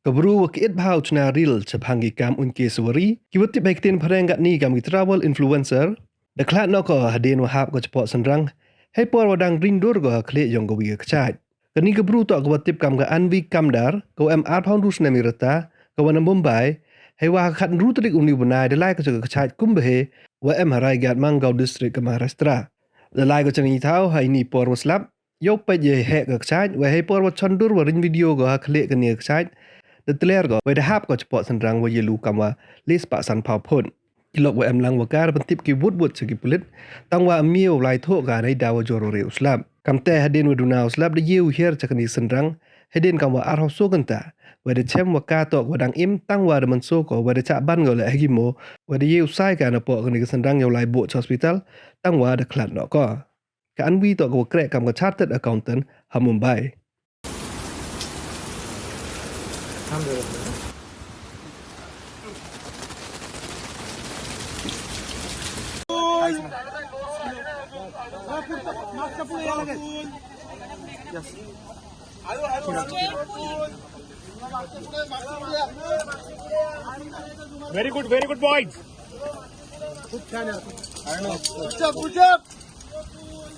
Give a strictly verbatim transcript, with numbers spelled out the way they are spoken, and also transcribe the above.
Ka bru wa ki it bha u chna reel chaphang ki kam un ke suwari, ki wa tip hei ktien phareng katni kam ki travel influencer, da khlad noh ko hadien wa hap ko chapoh synrang, hei por wa dang ring dur ko ha khlieh yong ka wi ka kchaid. Kani ka bru toh ka wa tip kam ka Anvi Kamdar, ka wa em arphaw ynru snem i rta, ka wa na Mumbai, hei wa ha khatynru tarik uni u bnai da lai ko cha ka kchaid Kumbh, wa em ha Raigad Mangaon District ka Maharashtra. Da lai ko cha ini i thaw ha ini i por wa slap, yow peit yei heh ka kchaid, wa hei por wa chon dur wa ring video ko ha khlieh kani ka kchaid, da tler ko, wa da hap ko chapoh synrang wa yaloo kam wa le spah sanphaw phut. Ki lok wa em lang wa kar pyntip ki wut wut cha ki pulit, tang wa ym ye u lai thoh ka nei da wa jor u re u slap. Kamte hadien wa duna u slap da ye u hiar cha kani synrang, hadien kam wa arphaw so kynta, wa da chem wa ka toh wa dang im, tang wa da mynsaw ko, wa da chah ban ko le hegi mo, wa da ye u sai ka na poh kani ka synrang yow lai buh cha hospital, tang wa da khlad noh ko. Ka Anvi toh ka wa kreh kam ka chartered accountant ha Mumbai. Very good, very good, boys. Good job, good job.